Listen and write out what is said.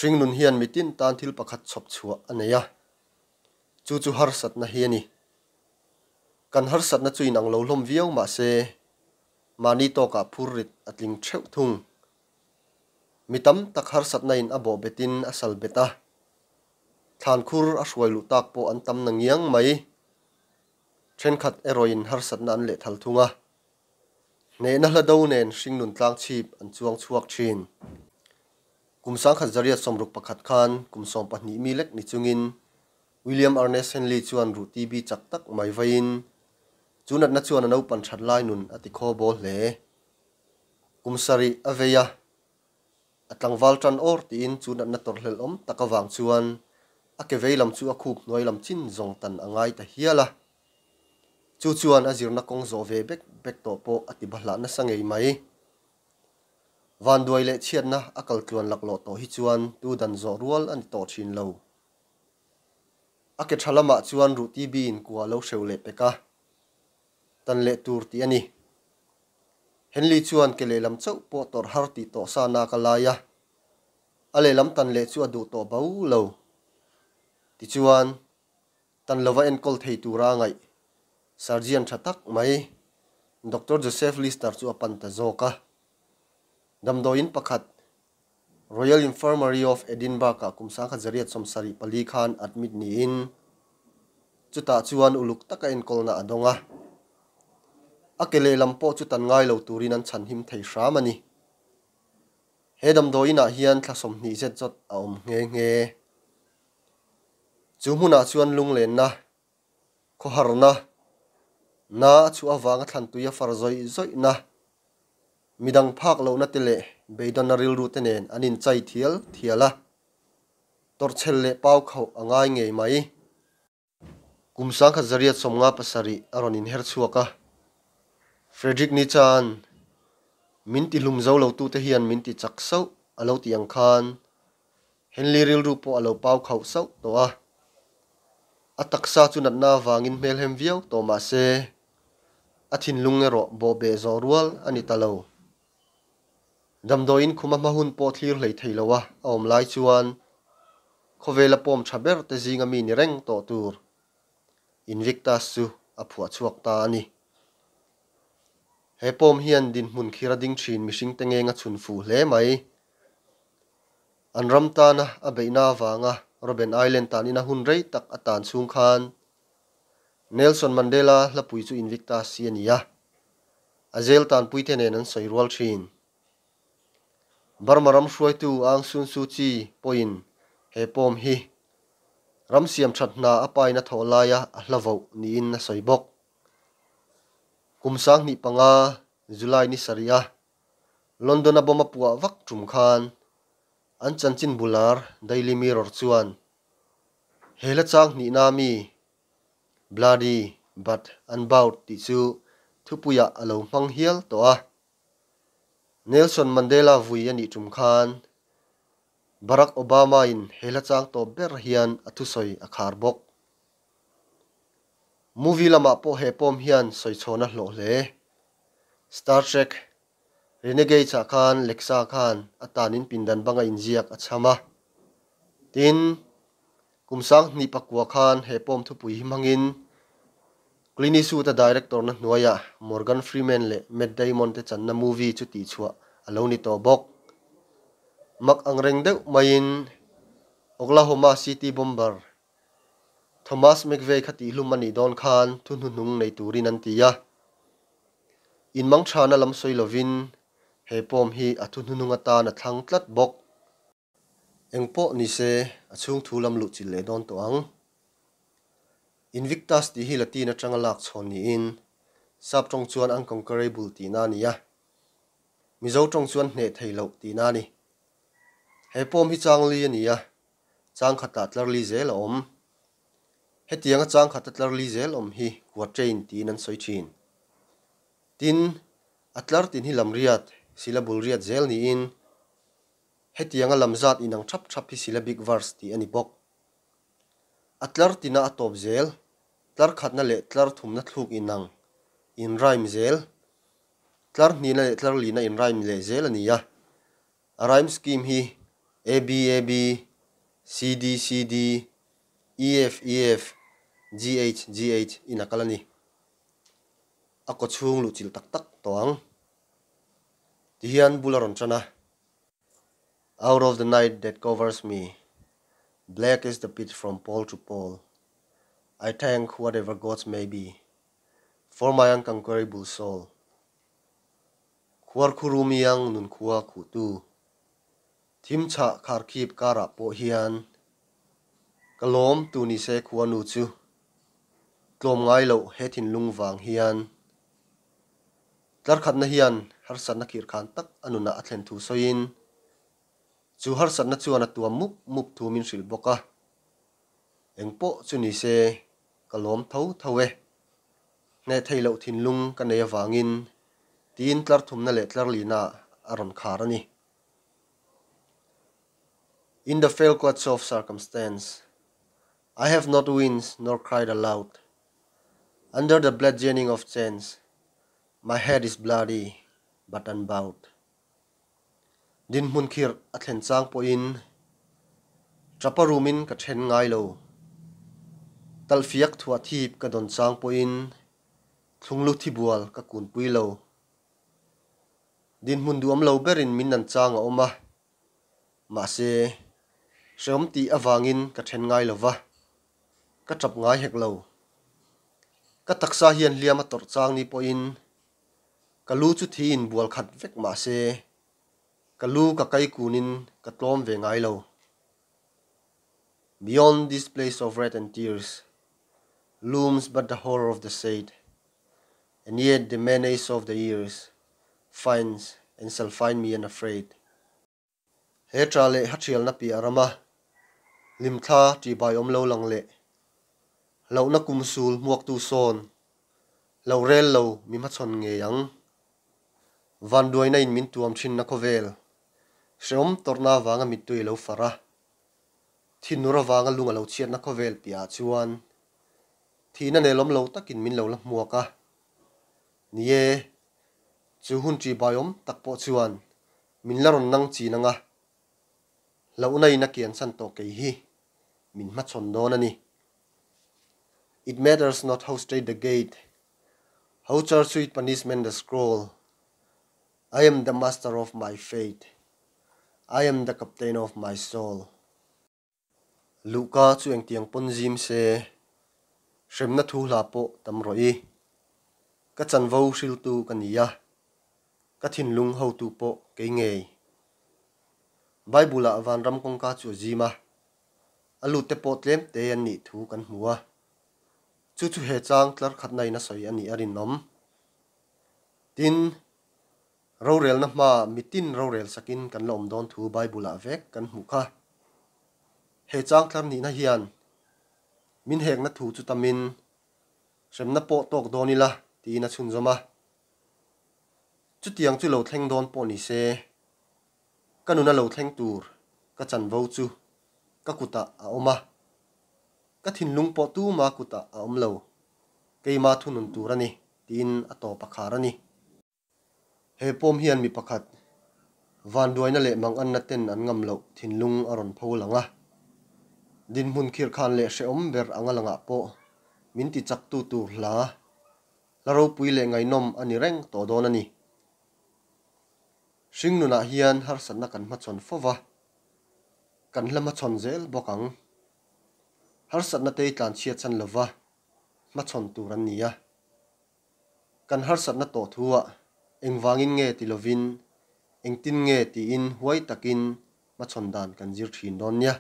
Hringnun hian mitin tan thil pakhat chhawp chhuah a nei a, chu chu harsatna hi a ni. Kan harsatna chu inang lo hlawm viau mah se, mahni tawkah phurrit a tling theuh thung. Mi tam tak harsatna in a bawh betin a sal bet a, thlankhur a hruai luh tak pawh an tam na ngiang mai. Thenkhat erawhin harsatna an lehthal thung a, Hnehna hla do nen hringnun tlang chhip an chuang chhuak thin. Kum 1961 khan kum 12 mi lek ni chungin William Ernest Henley chuan ruh TB chak tak mai vaiin chu natna chuan a naupan that lai nun a ti khaw bawl hle. Kum sarih a vei a, a tlangval tan awr tiin chu natna tawrhhlelh awm tak avang chuan a ke vei lam chu a khup hnuai lam chin zawng tan a ngai ta hial a. Chu chuan a zirna kawng zawh ve bek bek tawh pawh a ti bahlah nasa ngei mai. Vanduai leh chhiatna a kal tluan laklawh tawh hi chuan tu dan zawh rual a ni tawh thin lo. A ke tha lamah chuan ruh TB in kua a lo hreuh leh pek a, tan leh tur tih a ni. Henley chuan ke lehlam chauh pawh tawrh har tih tawh sa nak a lai a, a lehlam tan leh chu a duh tawh bo lo. Tichuan, Tan lova enkawl thei tura a ngaih surgeon tha tak mai Doctor Joseph Lister chu a pan ta zawk a. Damdawiin pakhat Royal Infirmary of Edinburgh-ah kum 1974 khan admit niin chutah chuan uluk taka enkawlna a dawng a. A ke lehlam pawh chu tan ngai lo turin an chhanhim thei hram a ni. He damdawiinah hian thla 20 zet zawt a awm nghe nghe. Chu hmunah chuan lunglenna, khawharna, na a chhuah avanga thlantui a far zawih zawihna, midang phak lohna te leh beidawnna rilru te nen an inchai thial thial a, tawrhchhel leh pau khauh a ngai ngei mai. Kum 1957 a rawn inher chhuak a, Frederick Nietzsche-a'n min tihlum zo lotute hian min ti chak sauh a lo tih ang khan Henley rilru pawh a lo pau khauh sauh tawh a. A taksa chu natna avangin hmelhem viau tawh mah se, a thinlung erawh bawhbeh zawh rual a ni ta lo. Damdawiin khuma hma hun pawh thlir hlei thei lo a a awm lai chuan khawvela pawm tha ber te zinga mi ni reng tawh tur Invictus chu a phuah chhuak ta a ni. He pawm hian dinhmun khira ding thin mihring te ngeng a chhun fuh hle mai. An ram tana a beihna avanga Robben Island tanin a hun rei tak a tan chhung khan Nelson Mandela hlapui chu Invictus hi a ni a, a zel tanpuite nen an sawi rual thin. Burma ram hruaitu Aung San Suu Kyi pawhin he pawm hi ram siam that hna a paina thawh laia a hla voh niin a sawi bawk. Kum 2005 July ni sarih a London a bomb a puah vak tum khan an chanchin bular Daily Mirror chuan he hla chang hnihna mi Bloody but Unbowed tih chu thupuiah a lo hmang hial tawh a. Nelson Mandela vui a nih tum khan Barack Obama in he hla chang tawp ber hian a thusawi a khar bawk. Movie lamah pawh he pawm hian sawi chhawn a hlawh hle. Star Trek, Renegades-ah khan Lexa khan a tanin pindan banga inziak a chham a. Tin, kum 2009 khan he pawm thupui hi hmangin Clint Eastwood-a director-na hnuaiah Morgan Freeman leh Matt Damon te channa movie chu tihchhuah a lo ni tawh bawk. Mak angreng deuh maiin Oklahoma City Bomber Thomas McVeigh kha tihlum a nih dawn khan thu hnuhnung nei turin an ti a. Inmangthana lam sawi lovin he pawm hi a thu hnuhnung atan a thlang tlat bawk. Eng pawh ni se a chhung thu lam luh chilh leh dawn tawh ang. Invictus tih hi Latin atanga lak chhawn niin sap tawng chuan unconquerable tihna a ni a, Mizo tawng chuan hneh thei loh tihna a ni. He pawm hi chang li a ni a, chang khatah tlar li zel a awm. Hetianga chang khata tlar li zel awm hi quatrain tiin an sawi thin. Tin, a tlar tin hi lam riat, syllable riat zel niin hetianga lam zat inang thap thap hi syllabic verse tih a ni bawk. A tlar tina a tawp zel, tlar khatna leh tlar thumna thluk inang, in rhyme zel, tlar hnihna leh tlar lina in rhyme leh zel a ni a. A rhyme scheme hi. A B A B, C D C D, E F E F, G H G H in a kal a ni. A kawchhung luhchilh tak tak tawh ang. Tihian bul a rawn tan a. Out of the night that covers me, black is the pit from pole to pole. I thank whatever gods may be, for my unconquerable soul. Khuar khu rum iang nun khua khuhtu, thim chhah kharkhip karah pawh hian ka lawm tu ni se khuanu chu, tlawm ngai loh he thinlung vang hian. Tlarkhatna hian harsatna khirhkhan tak a nunah a thlen thu sawiin, chu harsatna chuan a tuam mup mup thu min hrilh bawk a. Eng pawh chu ni se, ka lawm tho tho e. Hneh theih loh thinlung ka nei avangin tiin tlar thumna leh tlar lina a rawn khar a ni. In the fell clutch of circumstance, I have not winced nor cried aloud. Under the bludgeoning of chains, my head is bloody but unbowed. Dinhmun khirh a thlen chang pawhin tapa rumin ka then ngai lo. Talhfiak thuah thip ka dawn chang pawhin thlunglu thibual ka kunpui lo. Dinhmun duham lo berin min nan chang a awm a, mahse hrehawm tih avangin ka then ngai lo va. Ka tap ngai hek lo. Ka taksa hian hliam a tawrh chang ni pawhin ka lu chu thiin bual khat vek mah se, ka lu ka kai kunin ka tlawm ve ngai lo. Beyond this place of red and tears looms but the horror of the shade, and yet the menace of the years finds and shall find me unafraid. He ṭa leh ha ṭhialna piah rama hlimthla ṭihbai awm lo lang leh hlauhna kum sul hmuaktu sawn lo rel lo mi hmachhawn ngei ang. Vanduaina in min tuam thinna khawvel hrehawm tawrhna avanga mittui a lo far a, thinur avanga lung a lo chhiatna khawvel piahah chuan thihna nelawm lo takin min lo la hmuak a. Ni e, chu hun ṭihbai awm tak pawh chuan min la rawn nang chin anga hlauhna in a kian chhan tawh kei hi min hmachhawn dawn a ni. It matters not how straight the gate, how church sweet punishment the scroll, I am the master of my fate, I am the captain of my soul. Luhka chu engtiang pawn zim se, hremna thu hla pawh tam rawh i. Ka chanvo hriltu ka ni a, ka thinlung hotu pawh kei ngei. Bible-ah vanram kawngka chu a zim a, a lut te pawh tlem te an nih thu kan hmu a. Chu chu he chang tlar khatna in a sawi a nih a rinawm. Tin, rorelna hmaah mitin rorel sakin kan la awm dawn thu Bible-ah vek kan hmuh kha. He chang tlar nihna hian min hekna thu chu tamin hremna pawh tawk dawn ila tiin a chhunzawm a. Chutiang chu lo thleng dawn pawh ni se, ka nuna lo thleng tur ka chanvo chu ka kutah a awm a, ka thinlung pawh tuma kutah a awm lo, keima thunun tur a ni tiin a tawp a khar a ni. He pawm hian mi pakhat vanduaina leh manganna ten an ngam loh thinlung a rawn pho lang a, dinhmun khirhkhan leh hrehawm ber anga langah pawh min ti chaktu tur hla Hla ropui leh ngaihnawm a ni reng tawh dawn a ni. Hringnunah hian harsatna kan hmachhawn fo va, kan hla hmachhawn zel bawk ang. Harsatna te i tlanchhiat chhan lova hmachhawn tur an ni a. Kan harsatna tawh thuah engvangin nge ti lovin engtin nge tiin huai takin hmachhawn dan kan zir thin dawn nia.